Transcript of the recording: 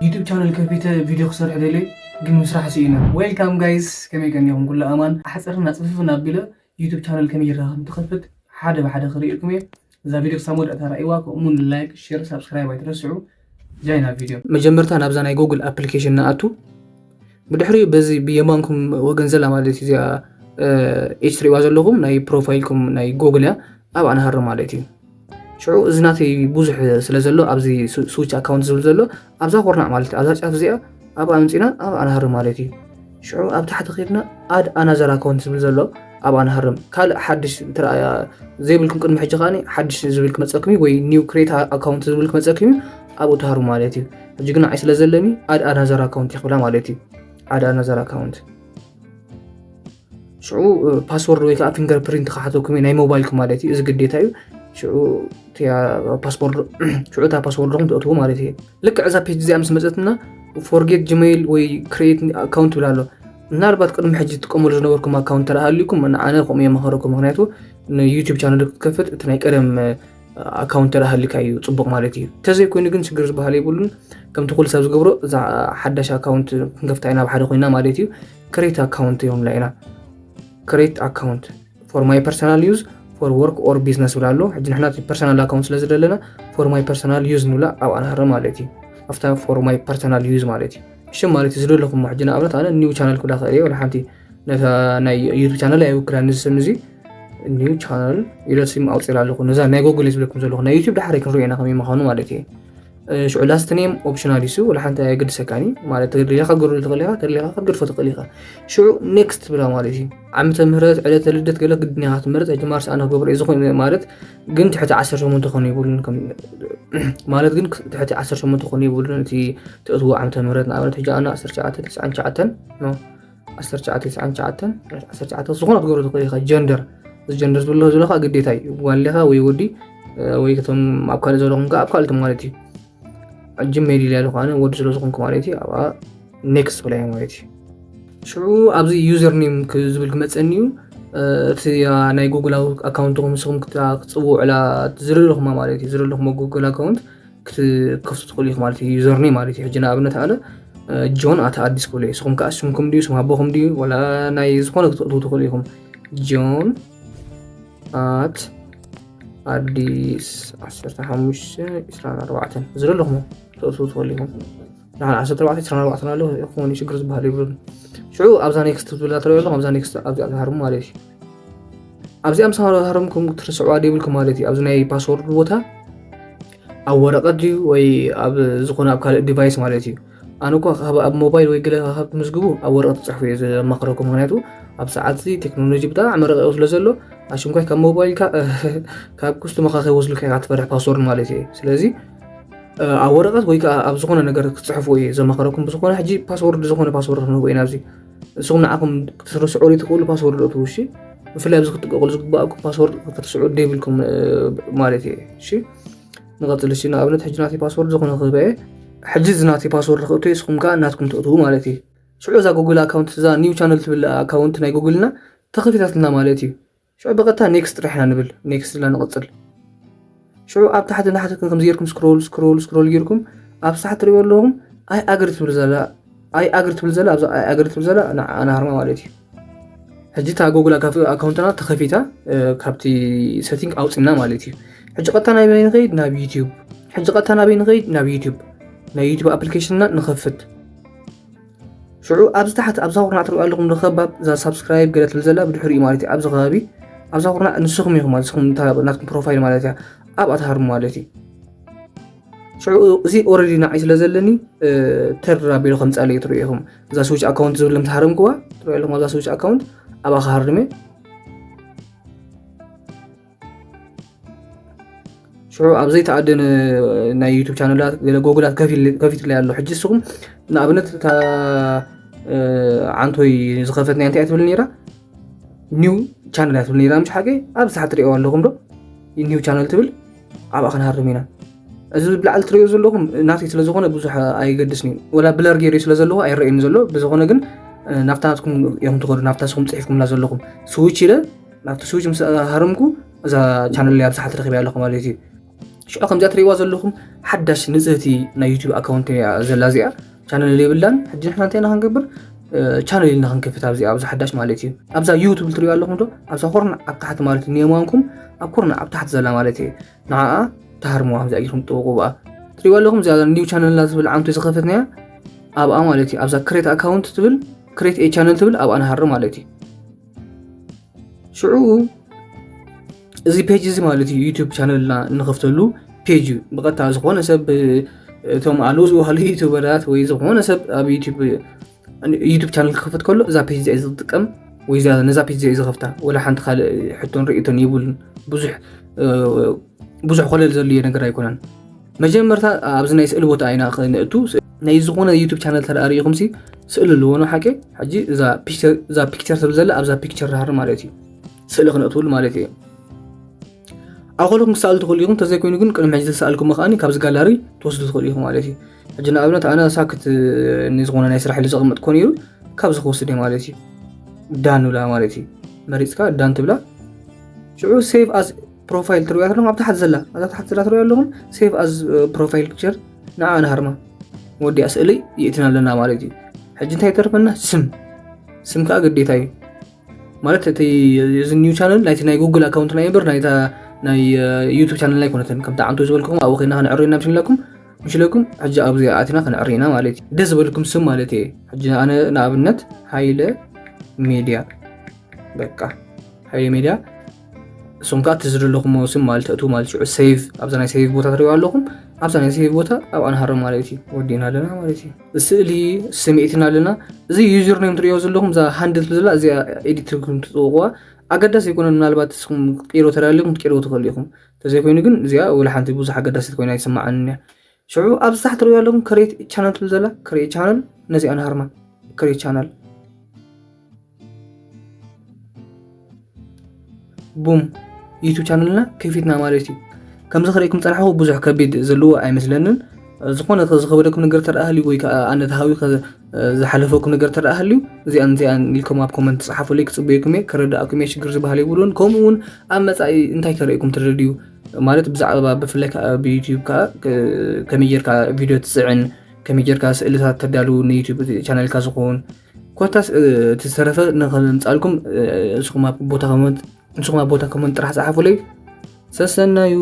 YouTube ቻነል ከፊተ ቪድዮ ክሰርሕ ደልየ ግን ምስራሕ ስኢነ። Welcome guys፣ ከመይ ቀኒኹም? ኩሉ ኣማን? ኣሕፅርን ኣፅፍፍን ኣቢለ YouTube ቻነል ከመይ ጌርካ ከም ትኸፍት ሓደ ብሓደ ክርእየኩም እየ። እዛ ቪድዮ ክሳብ መወዳእታ ራእይዋ፣ ከምኡውን ላይክ፣ ሼር፣ ሳብስክራይብ ኣይትረስዑ። ጃይና ቪድዮ። መጀመርታ ናብዛ ናይ ጉግል ኣፕሊኬሽን ንኣቱ። ብድሕሪኡ በዚ ብየማንኩም ወገን ዘላ ማለት እዩ፣ እዚኣ ኤች ትሪእዋ ዘለኹም ናይ ፕሮፋይልኩም ናይ ጉግል እያ። ኣብኣ ንሃርም ማለት እዩ። ሽዑ እዚ ናተይ ብዙሕ ስለ ዘሎ ኣብዚ ስዊች ኣካውንት ዝብል ዘሎ ኣብዛ ኮርናዕ ማለት እዩ። ኣብዛ ጫፍ እዚኣ ኣብኣ ኣምፂና ኣብኣ ንሃርም ማለት እዩ። ሽዑ ኣብ ታሕቲ ከድና ኣድ ኣናዘር ኣካውንት ዝብል ዘሎ ኣብኣ ንሃርም። ካልእ ሓድሽ እንተ ዘይብልኩም ቅድሚ ሕጂ ከዓኒ ሓድሽ ዝብል ክመፀኩም እዩ፣ ወይ ኒው ክሬት ኣካውንት ዝብል ክመፀኩም እዩ፣ ኣብኡ ትሃርሙ ማለት እዩ። ሕጂ ግን ንዓይ ስለ ዘለኒ ኣድ ኣናዘር ኣካውንት ይኽብላ ማለት እዩ። ኣድ ኣናዘር ኣካውንት። ሽዑ ፓስወርድ ወይ ከዓ ፊንገር ፕሪንት ክሓተኩም እዩ፣ ናይ ሞባይልኩም ማለት እዩ። እዚ ግዴታ እዩ። ሽዑ እቲያ ፓስፖርት ሽዑ እታ ፓስወርድኹም ተእትዉ ማለት እዩ። ልክዕ እዛ ፔጅ እዚኣ ምስ መፀትና ፎርጌት ጂሜይል ወይ ክሬት ኣካውንት ትብል ኣሎ። ምናልባት ቅድሚ ሕጂ ትጥቀምሉ ዝነበርኩም ኣካውንት ተደኣ ሃልዩኩም ንዓነ ከምኡ የመኸረኩም። ምክንያቱ ንዩቲዩብ ቻነል ክትከፍት እቲ ናይ ቀደም ኣካውንት ተደኣ ሃልዩካ እዩ ፅቡቕ ማለት እዩ። እንተዘይኮይኑ ግን ሽግር ዝበሃል የብሉን። ከምቲ ኩሉ ሰብ ዝገብሮ እዛ ሓዳሽ ኣካውንት ክንከፍታ ኢና ብሓደ ኮይና ማለት እዩ። ክሬት ኣካውንት እዮም ኢና ክሬት ኣካውንት for my personal use, for work or business ብላ ኣሎ። ሕጂ ንሕና እቲ ፐርሰናል ኣካውንት ስለ ዝደለና for my personal use ንብላ ኣብኣ ንሃርም ማለት እዩ። ኣብታ for my personal use ማለት እዩ። ሽም ማለት እዩ ዝደለኹም። ሕጂ ንኣብነት ኣነ ኒው ቻነል ክብላ ክእል እየ፣ ወላ ሓንቲ ነታ ናይ ዩቱብ ቻነል ኣይውክላን። እዚ ስም እዚ ኒው ቻነል ኢለ ስም ኣውፅላ ኣለኹ። ነዛ ናይ ጎግል እየ ዝብለኩም ዘለኹ። ናይ ዩቱብ ዳሕረይ ክንሪኦ ኢና ከመይ ምዃኑ ማለት እየ። ሽዑ ላስት ኔም ኦፕሽናል እዩ፣ ወላ ሓንቲ ኣየገድሰካን እዩ ማለት፣ ተደሊኻ ክትገድፎ ትኽእል ኢኻ፣ ተደሊኻ ክትገድፎ ትኽእል ኢኻ። ሽዑ ኔክስት ብላ ማለት እዩ። ዓመተ ምህረት፣ ዕለተ ልደት ገለ ግድን ኢኻ ትመርጽ። ሕጂ ማርስ ኣነ ክገብሮ እየ ዝኾነ ማለት ግን ትሕቲ ዓሰርተ ሸሞንተ ክኾኑ የብሉን፣ ከም ማለት ግን ትሕቲ ዓሰርተ ሸሞንተ ክኾኑ የብሉን። እቲ ተእትዎ ዓመተ ምህረት ንኣብነት ሕጂ ኣነ ዓሰርተ ትሽዓተ ተስዓን ትሽዓተን ነው፣ ዓሰርተ ትሽዓተ ተስዓን ትሽዓተን፣ ዓሰርተ ትሽዓተ ዝኾነ ክትገብሮ ትኽእል ኢኻ። ጀንደር፣ እዚ ጀንደር ዝብሎ ዘሎ ከዓ ግዴታ እዩ። ጓል ኢኻ ወይ ወዲ፣ ወይ እቶም ኣብ ካልእ ዘለኹም ከዓ ኣብ ካልእ ማለት እዩ። ጂሜል ኢለ ኣለኹ ኣነ ወዲ ስለ ዝኾንኩ ማለት እዩ። ኣብኣ ኔክስት ብላ እየ ማለት እዩ። ሽዑ ኣብዚ ዩዘር ኔም ክ-፣ ዝብል ክመፀኒ እዩ። እቲ ናይ ጉግል ኣካውንትኹም ንስኹም ክታ-፣ ክትፅውዑላ ዝደለኹማ ማለት እዩ። ዝደለኹማ ጉግል ኣካውንት ክትከፍቱ ትኽእሉ ኢኹም ማለት እዩ። ዩዘር ኔም ማለት እዩ። ሕጂ ንኣብነት ኣነ ጆን ኣት ኣዲስ ክብሎ እየ። ንስኹም ከዓ ስምኩም ድዩ፣ ስም ኣቦኹም ድዩ፣ ወላ ናይ ዝኾነ ክትእትዉ ትኽእሉ ኢኹም። ጆን ኣት ኣዲስ ዓሰርተ ሓሙሽተ ዕስራን ኣርባዕተን ዝደለኹም ተእትዉ ትኽእሉ ኢኹም። ንሓን ዓሰርተ ኣርባዕተ ዕስራን ኣርባዕተን ኣሎ፣ ይኹን ሽግር ዝበሃል የብሉን። ሽዑ ኣብዛ ኔክስት ትብላ ትሪኦ ኣለኹም፣ ኣብዛ ኔክስት ኣብዚኣ ትሃርሙ ማለት እዩ። ኣብዚኣ ምስ ሃረምኩም ክትርስዕዋ ዘይብልኩም ማለት እዩ። ኣብዚ ናይ ፓስወርድ ቦታ ኣብ ወረቐት ድዩ ወይ ኣብ ዝኾነ ኣብ ካልእ ዲቫይስ ማለት እዩ። ኣነ እኳ ካብ ኣብ ሞባይል ወይ ገለ ካብ ትምዝግቡ ኣብ ወረቐት ትፅሕፉ እየ ዘማኽረኩም። ምክንያቱ ኣብ ሰዓት እዚ ቴክኖሎጂ ብጣዕሚ ረቂቑ ስለ ዘሎ፣ ኣሽንኳይ ካብ ሞባይልካ ካብ ኩስቱመኻ ከይወስዱልካ ኢኻ ትፈርሕ ፓስወርድ ማለት እዩ። ስለዚ ኣብ ወረቐት ወይ ከዓ ኣብ ዝኾነ ነገር ክትፅሕፉ እየ ዘማኽረኩም። ብዝኾነ ሕጂ ፓስወርድ፣ ዝኾነ ፓስወርድ ክንህቦ ኢና ኣብዚ። ንስኹም ንዓኹም ክትርስዑ ዘይትኽእሉ ፓስወርድ እትዉ፣ እሺ? ብፍላይ ኣብዚ ክትጥቀቁሉ ዝግባኣኩም ፓስወርድ ክትርስዑ ዘይብልኩም ማለት እየ፣ እሺ? ንቐፅል፣ እሺ? ንኣብነት ሕጂ ናተይ ፓስወርድ ዝኾነ ክህበ እየ። ሕጂ እዚ ናተይ ፓስወርድ ክእቱ እየ፣ ንስኹም ከዓ ናትኩም ትእትዉ ማለት እዩ። ሽዑ እዛ ጉግል ኣካውንት፣ እዛ ኒው ቻነል ትብል ኣካውንት ናይ ጉግልና ተኸፊታትና ማለት እዩ። ሽዑ ብቐጥታ ኔክስት ጥራሕ ኢና ንብል። ኔክስት ኢልና ንቐጽል። ሽዑ ኣብ ታሕቲ ንታሕቲ ከም ጌርኩም ስክሮል፣ ስክሮል፣ ስክሮል ጌርኩም ኣብ ታሕቲ ትሪእዎ ኣለኹም ኣይ ኣግሪ ትብል ዘላ፣ ኣይ ኣግሪ ትብል ዘላ፣ ኣብዛ ኣይ ኣግሪ ትብል ዘላ ንዓኣ ንሃርማ ማለት እዩ። ሕጂ እታ ጉግል ኣካፍ-፣ ኣካውንትና ተኸፊታ፣ እ፣ ካብቲ ሴቲንግ ኣውጺና ማለት እዩ። ሕጂ ቀጥታ ናበይ ንኸይድ? ናብ ዩቲዩብ። ሕጂ ቀጥታ ናበይ ንኸይድ? ናብ ዩቲዩብ። ናይ ዩቲዩብ ኣፕሊኬሽንና ንኸፍት። ሽዑ ኣብዚ ታሕቲ ኣብዛ ኩርናዕ ትሪእዋ ኣለኹም ዶ ከባብ፣ እዛ ሳብስክራይብ ገለ ትብል ዘላ ብድሕሪኡ ማለት እዩ። ኣብዚ ከባቢ ኣብዛ ኩርናዕ ንስኹም ኢኹም ማለት፣ ንስኹም እታ ናትኩም ፕሮፋይል ማለት እያ፣ ኣብኣ ትሃርሙ ማለት እዩ። ሽዑ እዚ ኦረዲ ንዓይ ስለ ዘለኒ፣ እ፣ ተር ኣቢሉ ከምጻለይ ትሪኡ ኢኹም። እዛ ስዊች ኣካውንት ዝብል ምስ ሃረምክዋ ትሪኡ ኣለኹም፣ ኣብዛ ስዊች ኣካውንት ኣብኣ ክሃርም እየ። ሽዑ ኣብ ዘይተኣደነ ናይ ዩቱብ ቻነላት ገለ ጎግላት ከፊል-፣ ከፊትለይ ኣሎ። ሕጂ ንስኹም ንኣብነት እታ፣ እ፣ ዓንቶይ ዝኸፈትናያ እንታይ እያ ትብል ነይራ? ኒው ቻነል እያ ትብል ነይራ። ምሽ ሓቂ ኣብዚ ታሕቲ ትሪእዋ ኣለኹም ዶ? ኒው ቻነል ትብል፣ ኣብኣ ክንሃርም ኢና። እዚ ብላዕሊ ትሪእዮ ዘለኹም ናተይ ስለ ዝኾነ ብዙሕ ኣይገድስን እዩ። ወላ ብለር ገይሩ ስለ ዘለኹ ኣይረኣይን ዘሎ። ብዝኾነ ግን፣ እ፣ ናብታ ናትኩም ኢኹም ትኸዱ፣ ናብታ ንስኹም ጽሒፍኩምላ ዘለኹም። ስዊች ኢለ ናብቲ ስዊች ምስ ሃረምኩ እዛ ቻነል ኣብዚ ታሕቲ ረኺበያ ኣለኹ ማለት እዩ። ሽዑ ከምዚኣ ትሪእዋ ዘለኹም ሓዳሽ ንጽህቲ ናይ ዩቲዩብ ኣካውንት እያ ዘላ እዚኣ። ቻነል የብላን። ሕጂ ንሕና እንታይ ኢና ክንገብር? ቻነል ኢልና ክንከፍት ኣብዚ ኣብዚ ሓዳሽ ማለት እዩ። ኣብዛ ዩቱብ ትሪእዋ ኣለኹም ዶ? ኣብዛ ኮርና ኣብ ታሕቲ ማለት እዩ። ንየማንኩም ኣብ ኮርና ኣብ ታሕቲ ዘላ ማለት እዩ። ንዓኣ ተሃርምዋ፣ ከምዚኣ ጌርኩም ጥበቁ ብኣ። ትሪእዋ ኣለኹም እዚኣ ኒው ቻነልና ዝብል ዓንቱ ዝኸፈትናያ ኣብኣ ማለት እዩ። ኣብዛ ክሬት ኣካውንት ትብል፣ ክሬት ኤ ቻነል ትብል ኣብኣ ንሃር ማለት እዩ። ሽዑ እዚ ፔጅ እዚ ማለት እዩ ዩቲዩብ ቻነልና እንኸፍተሉ ፔጅ እዩ። ብቐጥታ ዝኾነ ሰብ፣ እቶም ኣለዉ ዝበሃሉ ዩቲዩበራት ወይ ዝኾነ ሰብ ኣብ ዩቲዩብ ዩቲዩብ ቻነል ክኸፍት ከሎ እዛ ፔጅ እዚኣ እዩ ዝጥቀም ወይ እዛ- ነዛ ፔጅ እዚኣ እዩ ዝኸፍታ። ወላ ሓንቲ ካልእ ሕቶን ርእይቶን የብሉን። ብዙሕ ብዙሕ ኮለል ዘድልዮ ነገር ኣይኮነን። መጀመርታ ኣብዚ ናይ ስእሊ ቦታ ኢና ክንእቱ። ናይ ዝኾነ ዩቱብ ቻነል ተደኣ ርኢኹም ሲ ስእሊ ኣለዎ ነው ሓቂ። ሕጂ እዛ ፒክቸር እዛ ፒክቸር ትብል ዘላ ኣብዛ ፒክቸር ሃር ማለት እዩ። ስእሊ ክነእትውሉ ማለት እዩ። ኣብ ከለኩም ክሰኣሉ ትኽእሉ ኢኹም። ተዘይኮይኑ ግን ቅድሚ ሕጂ ዝተሰኣልኩም ከኣኒ ካብዚ ጋላሪ ትወስዱ ትኽእሉ ኢኹም ማለት እዩ። ሕጂ ንኣብነት ኣነ ሳክት ንዝኾነ ናይ ስራሕ ኢሉ ዘቐመጥኮ ነይሩ ካብዚ ክወስድ እየ ማለት እዩ። ዳን ንብላ ማለት እዩ። መሪፅካ ዳን ትብላ። ሽዑ ሴቭ ኣዝ ፕሮፋይል ትሪእያ ኣለኹም ኣብ ታሕቲ ዘላ ኣብዛ ታሕቲ ዘላ ትሪእያ ኣለኹም ሴቭ ኣዝ ፕሮፋይል ፒክቸር ንዓ ንሃርማ ወዲኣ ስእሊ ይእትና ኣለና ማለት እዩ። ሕጂ እንታይ ተርፈና? ስም ስም ከዓ ግዴታ እዩ ማለት እቲ እዚ ኒው ቻነል ናይቲ ናይ ጉግል ኣካውንት ናይ እምበር ናይታ ናይ ዩቱብ ቻነል ኣይኮነትን። ከምታ ዓንቶ ዝበልኩም ኣብኡ ኮይና ክንዕርዮ ኢና ምሽለኩም ምሽለኩም ሕጂ ኣብዚ ኣቲና ክንዕርዮ ኢና ማለት እዩ። ደስ ዝበልኩም ስም ማለት እየ። ሕጂ ኣነ ንኣብነት ሃይለ ሜድያ በቃ ሃይለ ሜድያ እሱም ከዓ ትዝሪ ኣለኹም ስም ማለት እቱ ማለት ሽዑ ሴቭ ኣብዛ ናይ ሴቭ ቦታ ትሪእዋ ኣለኹም ኣብዛ ናይ ሴቭ ቦታ ኣብ ኣንሃሮ ማለት እዩ። ወዲእና ኣለና ማለት እዩ። ስእሊ ስምዒትና ኣለና። እዚ ዩዘር ኔም ትሪእዮ ዘለኹም እዛ ሃንድል ዘላ እዚኣ ኤዲት ትርኩም ትፅውቕዋ ኣገዳሲ ኣይኮነን። ምናልባት ንስኹም ክትቀይሮ ተዳሊኹም ክትቀይርዎ ትኽእሉ ኢኹም። ተዘይኮይኑ ግን እዚኣ ወላ ሓንቲ ብዙሕ ኣገዳሲት ኮይና ኣይስማዓንን እያ። ሽዑ ኣብዚ ታሕቲ ትሪእዋ ኣለኹም ክሬት ቻነል ትብል ዘላ ክሬት ቻነል ነዚኣ ንሃርማ ክሬት ቻነል ቡም ዩቱብ ቻነልና ከፊትና ማለት እዩ። ከምዚ ክርእኩም ፀናሕኹ ብዙሕ ከቢድ ዘለዎ ኣይመስለንን። ዝኾነ ዝኸበደኩም ነገር ተደኣ ሃልዩ ወይ ከዓ ኣነ ተሃዊ ዝሓለፈኩም ነገር ተደኣ ሃልዩ እዚኣን እዚኣን ኢልኩም ኣብ ኮመንት ፀሓፉለይ ክፅበየኩም እየ። ከረዳእኩም እየ ሽግር ዝበሃል የብሉን። ከምኡ እውን ኣብ መፃኢ እንታይ ከርእየኩም ትደልዩ ማለት ብዛዕባ ብፍላይ ከዓ ብዩቲዩብ ከዓ ከመይ ጌርካ ቪድዮ ትፅዕን ከመይ ጌርካ ስእልታት ተዳሉ ንዩቲዩብ ቻነልካ ዝኸውን ኮታስ እቲ ዝተረፈ ንክምፃልኩም ንስኹም ኣብ ቦታ ኮመንት ጥራሕ ፀሓፉለይ። ሰሰናዩ።